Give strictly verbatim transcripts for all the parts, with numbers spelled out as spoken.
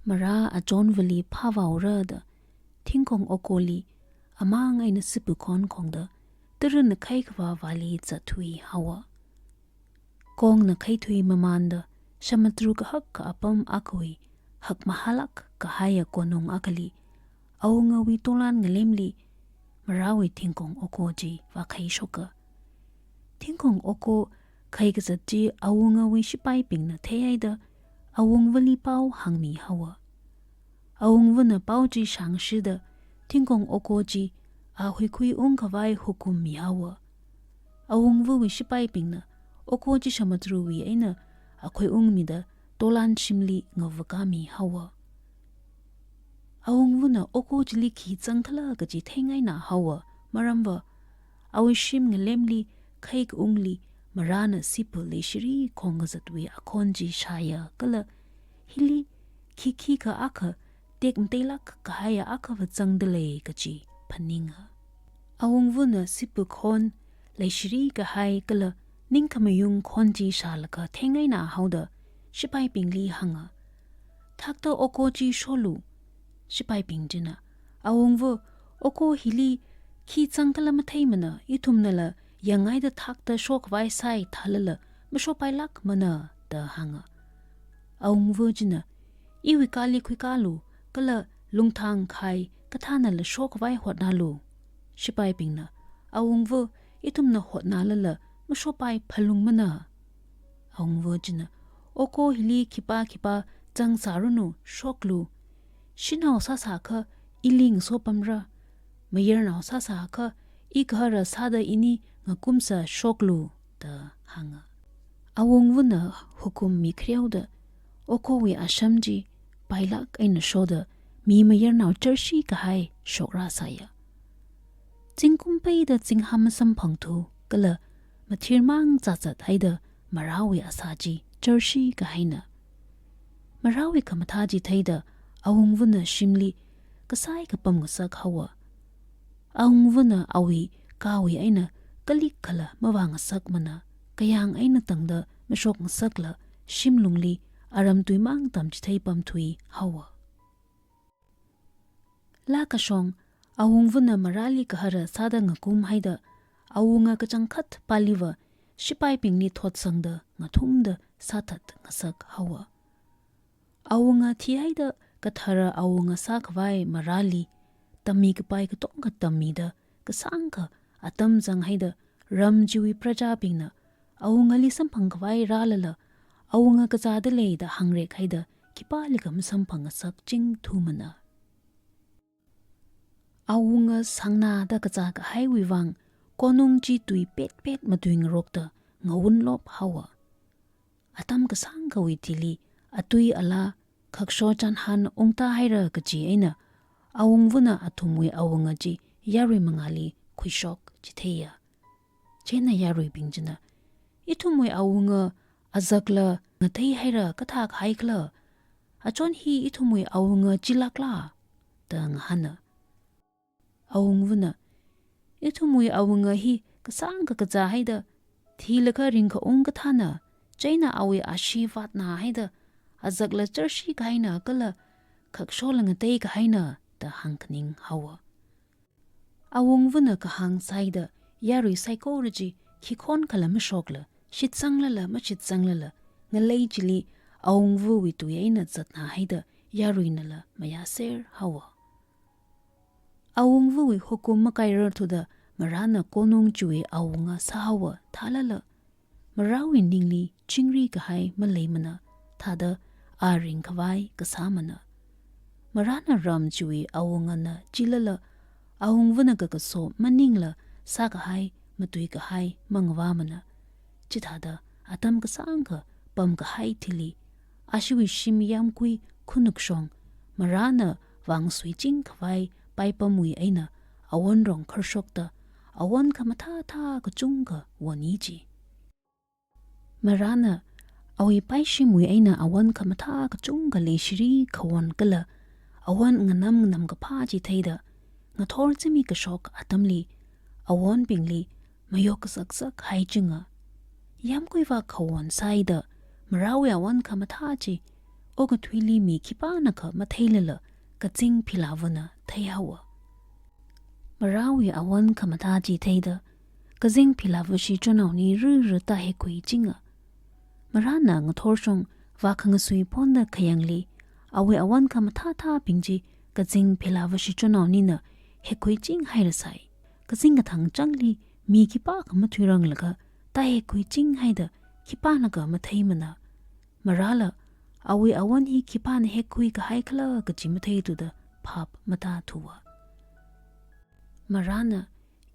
Mara achonvali phāvaora da, Thingkong Okoli amang eina sipu khon khongda, tara nakhai kavā vāli zatthui haowa. Kong nakhai thui mamanda, shamadru kahak ka apam akhawui hakmahālāk kahaiya konung akhali, awungawui tolan ngalemli, Marawui Thingkong Oko chi vākhai shoka. Thingkong Oko khai kazat chi awungawui shipaibingna theihaida, awungvali pao hāngmi haowa. Awungvana pao chi shāngshida, Thingkong Oko chi a huikhui ungkhavai hukum mi haowa. Awungvawui shipaibingna Oko chi shamadruwui eina akhui ungmida tolan shimli ngavakami haowa. Awungvana Oko chili khi zangkhala kaji theingaina haowa, maramva awui shim ngalemli, khai kaungli, Marana sipu leishiri khong kazatwui akhon chi shāya kala, hili khikhi ka akha tekmateilāk kahaiya akhava zangdalei kaji phaninga. Awungvana sipu khon leishiri kahai kala ningkhamayung khon chi shālaga theingaina haoda, shipaibingli hānga, "Thakta Oko chi sholu." Shipaibing china, "Awungva, Oko hili khi zangkhala matheimana, ithumnala yangngaida thakta shokhavai sāi thālala mashopailākmana," da hānga. Awungva china, "Iwui kāli khuikālu, kala lungthang khai kathānala shokhavai hotnālu." Shipaibingna, "Awungva, ithumna hotnālala mashopai phalungmana." Awungva china, "Oko hili khipā khipā zangsāranu, shoklu. Shanao sāsākha ili ngasopamra. Mayarnao sāsākha igahara sāda ini ngakumsa, shoklu," da hānga. Awungvana hukum mikhareoda, Okowui asham chi pailāk eina shoda, mi mayarnao charshi kahai shokra sāya. Zingkum peida zingham masamphangthu kala mathirmang zāzat haida Marawui asā chi charshi kahaina. Marawui khamathā chi theida Awungvana shimli kasai kapam ngasak haowa. Awungvana awui kāwui eina kalik kala mavāngasakmana, kayāng eina tangda mashok ngasakla shimlungli aram tuimang tamchithei pamthui haowa. Laa kashong, Awungvana Marali gahara sāda ngakum haida, awunga kachangkhat paliva shipaibingli thotsangda ngathumda sāthat ngasak haowa. Awunga thihaida kathara awunga sākhavai Marali, tammi kapai katongkha tammida, kasāngkha atam zanghaida, ram chiwui prajabingna awungali samphangkhavai rālala, awunga kazāda leida hāngrek haida, khipālikha masamphang ngasak chingthumana. Awunga sangnada kazā kahaiwui vang, konung chi tui petpet matuingarokta ngawunlop haowa. Atam kasāngkhawui thili, atui alaa khaksho chānhan ungta haira kaji eina, Awungvana athumwui awunga chi yarui mangāli khuishok chitheiya. Chieina yaruibing china, "Ithumwui awunga azakla ngatei haira kathā kahai khala? Achon hi ithumwui awunga chilākla?" da ngahāna. Awungvana, "Ithumwui awunga hi kasāngkha kazā haida, thilaga ringkaung kathāna, chieina awui ashee vātna haida, azakla charshi kahaina kala khakshola ngatei kahaina," da hāngkhaning haowa. Awungvana kahāng sāida, yarui saikora chi khikhon khala mashokla, shitsanglala mashitsanglala, ngalei chili Awungvawui tui eina zatna haida, yaruinala mayāser haowa. Awungvawui hukum makairarthuda, Marana konung chiwui awunga sāhaowa thālala, Marawui ningli chingri kahai maleimana, thāda a ringkhavai kasāmana. Marana ram chiwui awungana chilala, Awungvana kakaso maningla sākahai, matui kahai mangavāmana. Chithāda atam kasāngkha pamkahai thili, ashiwui shim yamkui khanukshong, Marana vāngasuiching khavai paipamwui eina awon rong kharshokta, awon khamathāthā kachungkha woni chi. Marana awui paishimwui eina awon khamathā kachungkha leishiri khawon kala awon nganam nganamkaphā chi theida, ngathor zimik kashok atamli, awonbingli mayok kazakzak haichinga. Yamkuiva khawon sāida, Marawui awon khamathā chi okathuili mi khipānakha matheilala kazing philavana theihaowa. Marāwui awon khamathā chi theida kazing philavashi chonnaoni rura tāhekhuichinga. Marāna ngathorshong vākhangasui ponda khayangli awui awon khamathāthābing chi kazing philavashi chonnaonina hekhuiching hairasai. Kazing kathang changli mi khipākha mathuiranglaga tāhekhuiching haida khipānakha matheimana. Marāla awui awon hi khipāna hekhui kahai khala kaji matheithuda phap matāthuwa. Marāna,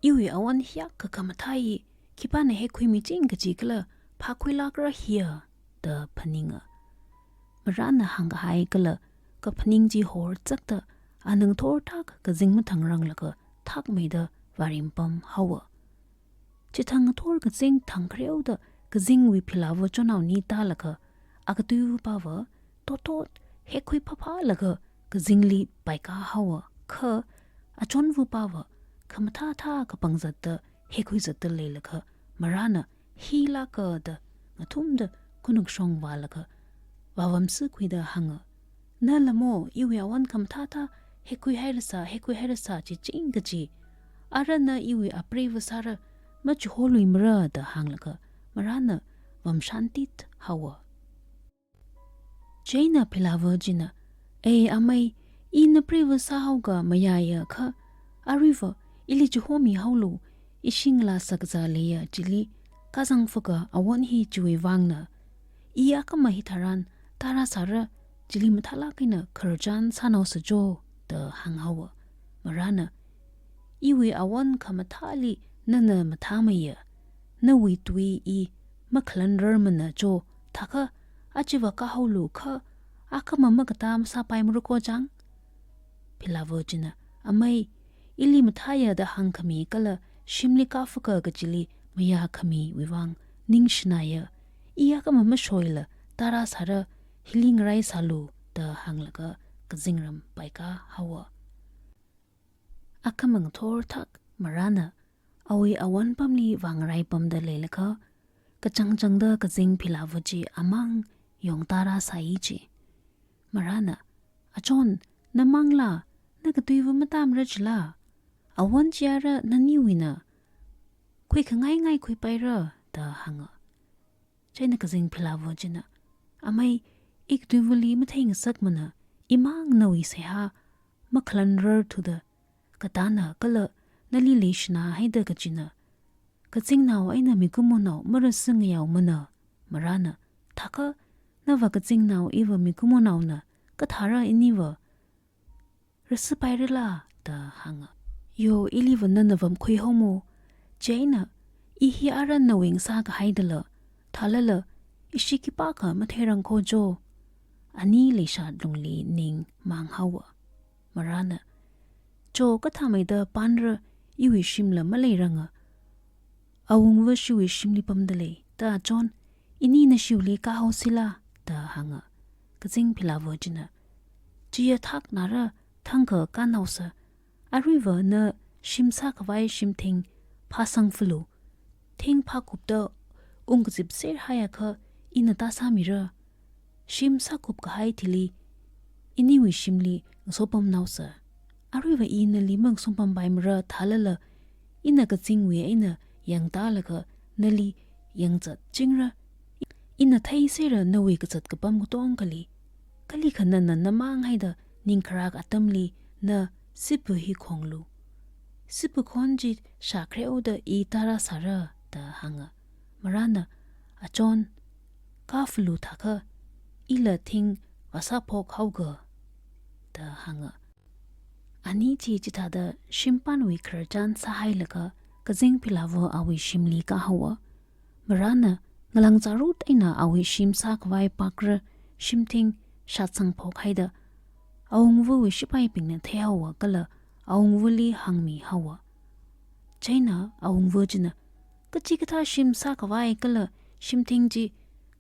iwui awon hiyākha khamathā hi khipāna hekhuimiching kaji khala phākhuilākra hiya da phaninga. Marāna hāngkahai kala kaphaning chi horchakta ana ngathor thak kazing mathangranglaga thakmeida vārimpamhaowa. Chithang ngathor kazing thangkhareoda kazingwui philava chonnaoni tālaga akatui pava totot hekhui phāphālaga kazingli paikā haowa, kha achonva pava khamathāthā kapangzatta hekhuizatta leilaga Marāna hilāka da ngathumda khanukshong vālaga vāvamsi khuida hānga. Nalamo iwui awon khamathāthā hekhui hairasa, hekhui hairasa chiching kaji. Ara na iwui apreiva sāra, machiholuimara da hānglaga Marāna vamshantit haowa. Chieina philava china, "Ei amei, i napreiva sāhaoga mayāya kha, aruiva ili chihomihaolu, ishi ngalā sakazā leiya chili kazang faka awon hi chiwui vangna. I akhama hitharan tārasāra chili mathālāk eina khararchan sānaosa cho," da hānghaowa. Marāna, "Iwui awon khamathāli nana mathāmeiya, nawui tui i makhalanrarmana cho, thākha achiva kāhaolu kha akhama makatā masāpaimara ko chang." Philava china, "Amei, ili mathāya da hāngkhami kala shimli kāfaka kachili mayākhamiwui vang ningshinaya. I akhama mashoila tārasāra, hili ngaraisālu," da hānglaga kazingram paikā haowa. Akhama ngathor thak Marāna awui awon pamli vāngaraipamda leilaga kachangchangda kazing philava chi amang yongtārasai chi. Marāna, "Achon, namangla, na katuiva matamra chila? Awon chi ara naniwuina, khuikhangai ngai khuipaira," da hānga. Chieina kazing philava china, "Amei, i katuivali matheingasakmana, imang nawui seihā makhalanrarthuda, katāna kala nali leishināhaida kachina, kazingnao eina mikumonao marasi ngayaomana." Marāna, "Thākha nava kazingnao iva mikumonaona, kathāra iniva rasipairala?" da hānga. "Yo, iliva nana vamkhuihaomo. Chieina i hi ara nawui ngasākahaidala, thālala ishi khipākha matheirang ko cho." Ani leishat lungli ning manghaowa. Marāna, "Cho, kathāmeida panra, iwui shimla maleiranga. Awungva shiwui shimli pamda lei, da achon, ini nashiwuili kāhaosila?" da hānga. Kazing philava china, "Chiya thaknara, thangkha kānaosa. Aruiva na shim sākhavai shimthing phāsangfalu. Thing phākupta ungkazipser haiakha ina tāsāmira. Shim sākupkahai thili iniwui shimli ngasopamnaosa. Aruiva i nali mangasopampaimara, thālala ina kazingwui eina yangtālaga nali yangzatchingra. Ina theiserra nawui kazat kapam katongkhali. Kalikha nana namanghaida ningkharak atamli na sipa hi khonglu. Sipa khon chi shākhareoda i tārasāra," da hānga. Marāna, "Achon, kāfalu thākha, ila thing vāsāphok haoga," da hānga. Ani chi chithāda shimpanwui khararchan sāhailaga kazing philava awui shimli kāhaowa. Marāna ngalāng charut eina awui shim sākhavai pakra shimthing shatsangphok haida awungvawui shipaibingna theihaowa kala awungvali hāngmihaowa. Chieina awungva china, "Kachikathā shim sākhavai kala shimthing chi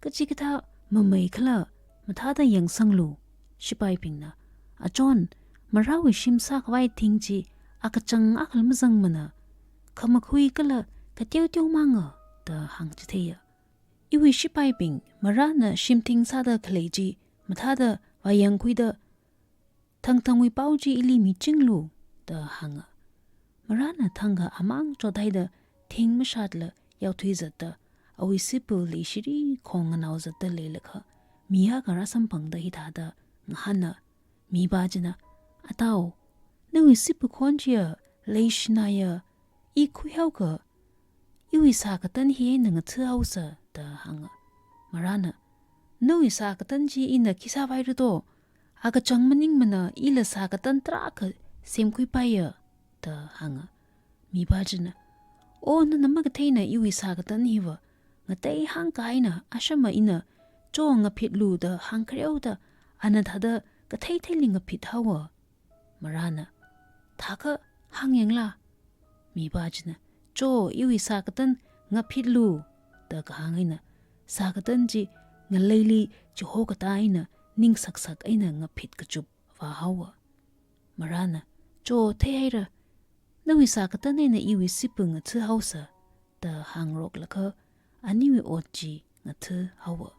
kachikathā mamei khala mathāda yangsanglu." Shipaibingna, "Achon, marāwui shim sākhavai thing chi akachang akhala mazangmana, khamakhui kala kateoteo manga," da hāngchitheiya. Iwui shipaibing, marāna shimthing sāda khalei chi mathāda vāyangkhuida, Thangthangwui pao chi ili michinglu, da hānga. Marāna thangkha amang chothaida thing mashatla yaothui zatta, awui sipali shiri khong nganao zatta leilakha, mi akha rāsamphangda hithāda ngahāna. Mipā china, "Atao, nawui sipa khon chiya leishināya, i khuihaokha, iwui sā katan hi eina ngathāhaosa," da hānga. Marāna, "Nawui sā katan chi ina khi sāvaira do? Akachang maningmana ila sā katan tarākha semkhuipaiya," da hānga. Mipā china, "O, nana makatheina iwui sā katan hiva, ngatei hāngkahai eina ashama ina, 'Cho, ngaphitlu,' da hāngkhareoda, ana thāda katheitheili ngaphithaowa." Marāna, "Thākha hāngyangla?" Mipā china, "Cho, iwui sā katan ngaphitlu," da kahāng eina, sā katan chi ngaleili chihokatā eina ningsaksak eina ngaphit kachup vāhaowa. Marāna, "Cho, theihaira, nawui sā katan eina iwui sipa ngathāhaosa," da hāngaroklakha, aniwui ot chi ngathāhaowa.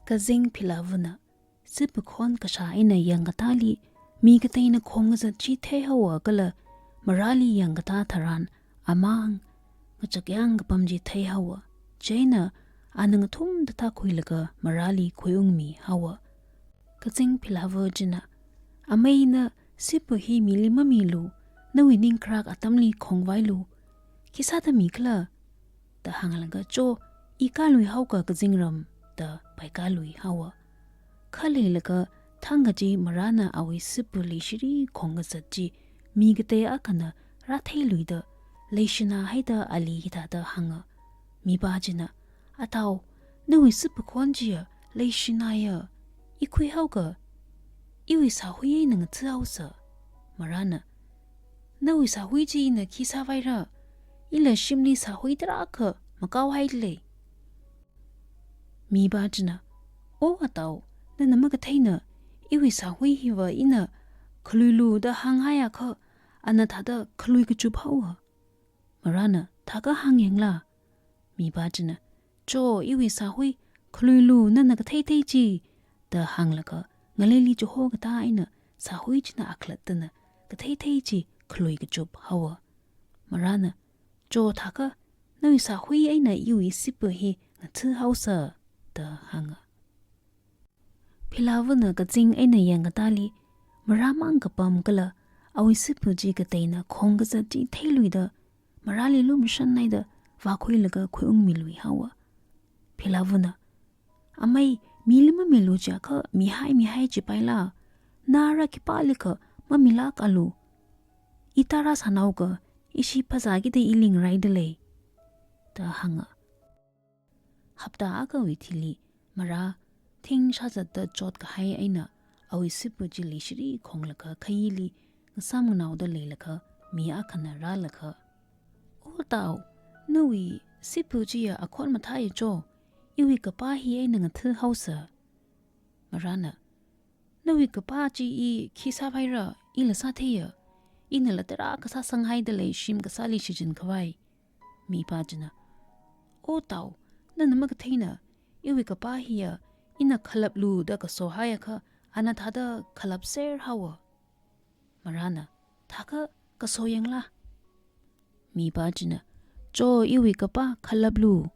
Kazing Philavana, sipa khon kashā eina yangkatāli, mi kateina khong kazat chi theihaowa kala, marāli yangkatā tharan, amang ngachakyang kapam chi theihaowa. Chieina, ana ngathumda tākhuilaga marāli khuiungmihaowa. Kazing Philava china, "Amei, na sipa hi mili mamilu, nawui ningkharak atamli khongvailu. Khi sāda mikhala?" da hānglaga, "Cho, i kāluihaoka kazingram," da paikāluihaowa. Kha leilaga thangkha chi marāna awui sipali shiri khong kazat chi, mi katei akhana rātheiluida, leishinā haida ali hithāda hānga. Mipā china, "Atao, nawui sipa khon chiya leishināya, i khuihaokha, iwui sāhui eina ngathāhaosa." Marāna, "Nawui sāhui chi ina khi sāvaira? Ila shimli sāhui tarākha makaohailei." Mipā china, "O atao, nana makatheina, iwui sāhui hiva ina khaluilu da hānghaiakha, ana thāda khalui kachuphaowa." Marāna, "Thākha hāngyangla?" Mipā china, "Cho, iwui sāhui khaluilu nana katheithei chi," da hānglaga, ngaleili chihokatā eina sāhui china akhalattana katheithei chi khalui kachuphaowa. Marāna, "Cho, thākha nawui sāhui eina iwui sipa hi ngathāhaosa," da hānga. Philavana kazing eina yangkatāli, marāmang kapam kala awui sipa chi kateina khong kazat chi theiluida, marāli lumashanhaida vākhuilaga khuiungmiluihaowa. Philavana, "Amei, mili mamilu chiakha mihai mihai chipaila? Nara khipālikha mamilākalu. I tara sānaokha, ishi phazākida ili ngaraidalei," da hānga. Hapta akhawui thili, marā thing shāzatda chotkahai eina, awui sipa chili shiri khonglaga khayili ngasām nganaoda leilakha, mi akhana rālaga, "O tao, nawui sipa chiya akhon mathāya cho, iwui kapā hi eina ngathāhaosa." Marāna, "Nawui kapā chi i khi sāvaira, ila sātheiya. Inala tarākha sāsanghaidalei shim kasāli shichinkhavai." Mipā china, "O tao, nana makatheina, iwui kapā hiya ina khalaplu da kasohaiakha, ana thāda khalapserhaowa." Marāna, "Thākha kasoyangla?" Mipā china, "Cho, iwui kapā khalaplu."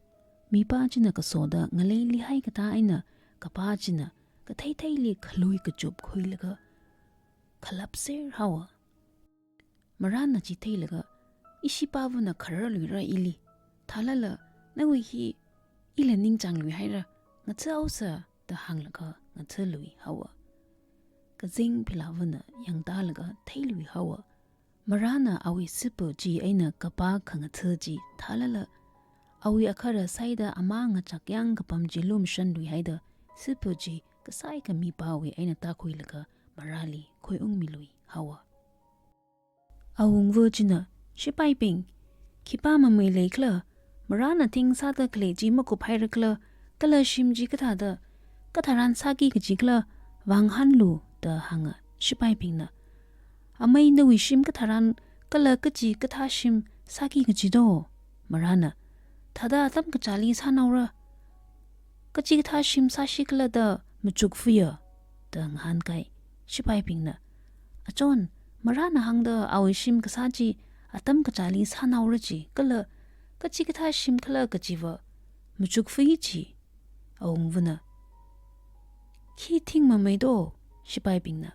Mipā china kasoda ngaleili haikatā eina, kapā china katheitheili khalui kachup khuilaga khalapserhaowa. Marāna chi theilaga, "Ishi pāvana khararluira ili. Thālala, nawui hi ila ningchāngluihaira, ngathāhaosa," da hānglaga ngathāluihaowa. Kazing Philavana yangtālaga theiluihaowa. Marāna awui sipa chi eina kapā khangathā chi thālala, awui akhara sāida amang ngachakyang kapam chi lumashanluihaida, sipa chi kasāikha mipāwui eina tākhuilaga marāli khuiungmiluihaowa. Awungva china, "Shipaibing, khipā mamei leikhala? Marāna thing sāda khalei chi makuphairakhala, kala shim chi kathāda, katharan sāki kajikhala, vāngahānlu," da hānga. Shipaibingna, "Amei, nawui shim katharan kala kachi kathā shim sāki kaji do?" Marāna, "Thāda atam kachāli sānaora. Kachi kathā shim sāshikhala da machukfuya da ngahānkai. Shipaibingna, achon, marāna hāngda awui shim kasā chi atam kachāli sānaora chi, kala kachikathā shim khala kachiva machukfui chi. Awungvana, khi thing mamei do, shipaibingna,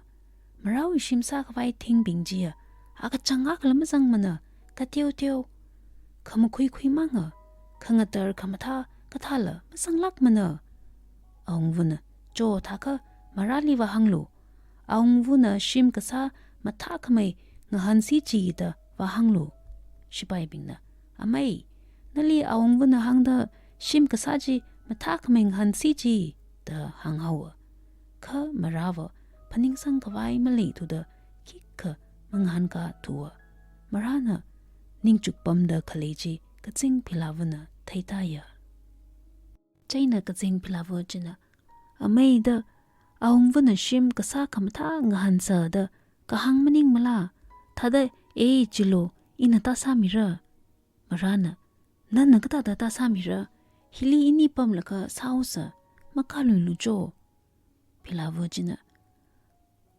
marāwui shim sākhavai thingbing chiya akachang akhala mazangmana, kateoteo, khamakhuikhui manga, khangatar khamathā kathāla mazanglākmana. Awungvana, cho thākha marāli vāhānglu. Awungvana shim kasā mathākhamei ngahānsi chi da vāhānglu. Shipaibingna, amei, nali awungvana hāngda shim kasā chi mathākhamei ngahānsi chi da hānghaowa. Kha marāva phaningsang khavai maleithuda khikha mangahānkathuwa. Marāna ningchuk pamda khalei chi kazing philāvana theitāya. Chieina kazing philāva china, amei da, awungvana shim kasā khamathā ngahānsa da kahāng maningmala, thāda e chilo, ina tāsāmira. Marāna, nana kathāda tāsāmira, hili ini pamlaga sāhaosa, makāluilu cho. Philāva china,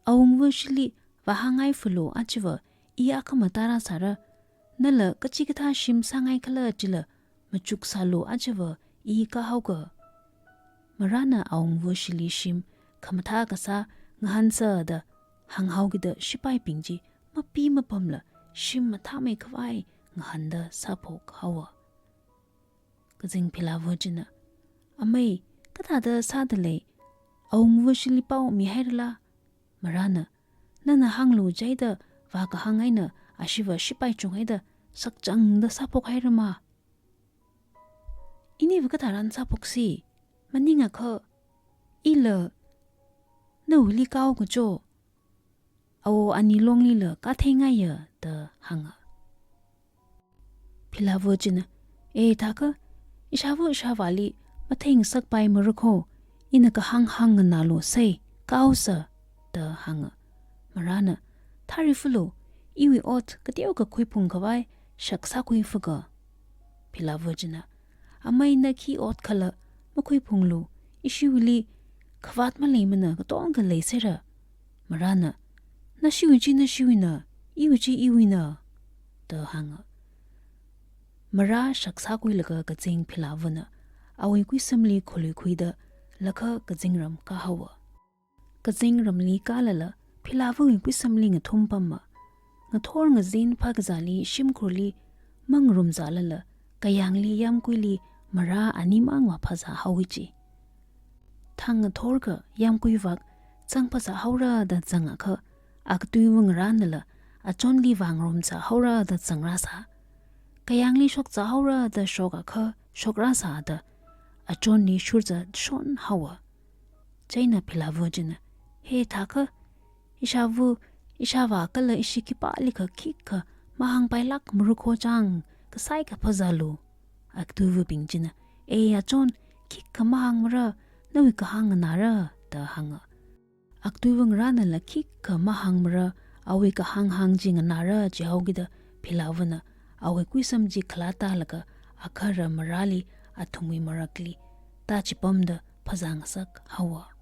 awungva shili vāhāngaifulu, ajava i akhama tārāsāra, nala kachikathā shim sāngaikhala chila machuksālu, ajava i kāhaoga. Marāna awungva shili shim khamathā kasā ngahānsa da hānghaokida shipaibing chi mapi mapamla shim mathāmei khavai ngahānda sāphokhaowa. Kazing philāva china, amei, kathāda sāda lei, awungva shili pao mihairala? Marāna, nana hānglu chieina vākahāng eina ashiva shipai chunghaida sakchangda sāphokhairama. Iniva kathāran sāphoksi, maningakha ila nawuili kāhaoga cho, awo ani longlila kātheingaiya da hānga. Philāva china, e thākha, ishāva ishāvāli matheingasakpai marakho, ina kahāng hāngnganālu sei, kāhaosa da hānga. Marāna, thārifulu, iwui ot kateokha khuiphung khavai shak sākhuifaga. Philāva china, amei na khi ot khala makhuiphunglu, ishiwuili khavāt maleimana katongkha leiserra. Marāna, nashiwui chi nashiwuina, iwui chi iwuina da hānga. Marā shak sākhuilaga kazing philāvana awui kuisamli kholui khuida lakha kazingram kāhaowa. Kazingramli kālala philāvawui kuisamli ngathum pama. Ngathor ngazin phākazāli shimkhurli mangarumzālala kayāngli yāmkuili marā animang vāphāzāhaowa chi. Thang ngathorkha yāmkui vak zangphāzāhaora da zangakha, akatuiva ngarānala achonli vāngarumzāhaora da zangrāsā. Kayāngli shokzāhaora da shokakha shokrasā da achonli shurzatshon haowa. Chieina philāva china, he thākha, ishāva, ishāvā kala ishi khipālikha khikha mahāngpailāk marakho chang, kasai kaphāzālu. Akatuivabing china, e achon, khikha mahāngmara, nawui kahāng nganāra da hānga. Akatuiva ngarānala khikha mahāngmara, awui kahāng hāng chi nganāra jihaokida philāvana awui kuisam chi khalā tālaga akhara marāli athumwui marakli tāchipamda phāzāngasak haowa.